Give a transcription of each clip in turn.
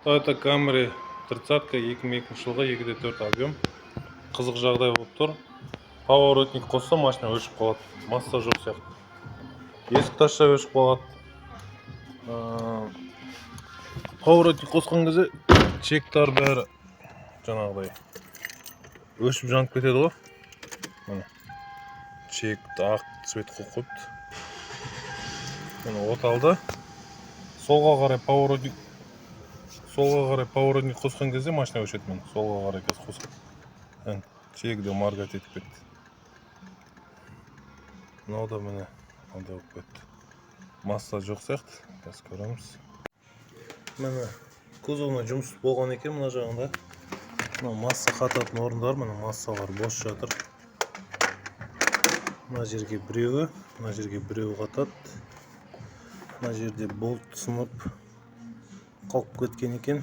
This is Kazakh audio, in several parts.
Toyota Camry 30-ка, 2002 жылғы, 2,4 объем. Қызық жағдай болып тұр. Поворотник қосса, машина өшіп қалады. Масса жоқ сияқты. Есікті ашса, өшіп қалады. Поворотник қосқан кезде чектар бәрі жаңағыдай өшіп жанып кетеді ғой. Міне. Чекті ақ цвет қойып қойыпты. Міне, от алды. Солға қарай поворотник қосқан кезде машина өшеді, міне. Солға қарай қазір қосып. Ән, чегі де моргать етіп кетті. Мынау да, міне, мынандай болып кетті. Масса жоқ сияқты. Қазір көреміз. Міне, кузовына жұмыс болған екен мына жағында. Мынау масса қататын орындар, міне, массалар бос жатыр. Мына жерге біреуі, мына жерге біреуі қатады. Мына жерде болт сынып қалып кеткен екен.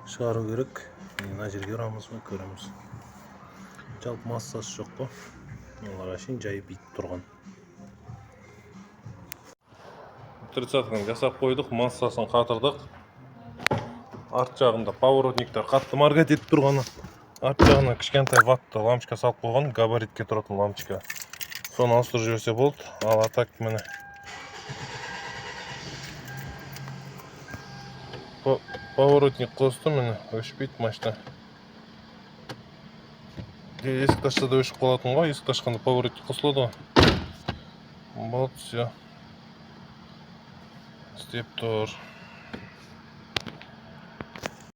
Шығару керек. Мына жерге ұрамыз ба, көреміз. Жалпы массасы жоқ қой. Мыналар әшейін жай бүйтіп тұрған. 30-ны жасап қойдық, массасын қатырдық. Арт жағында поворотниктер қатты моргать етіп тұрғаны. Арт жағына кішкентай ватты лампочка салып қойған, габаритке тұратын лампочка. Соны ауыстырып жіберсе болды. Ал а так, міне. Поворотник қосты, міне, өшпейді машина. Есікті ашса да өшіп қалатын ғой, есікті ашқанда поворотник қосылады ғой. Болды, все. Істеп тұр.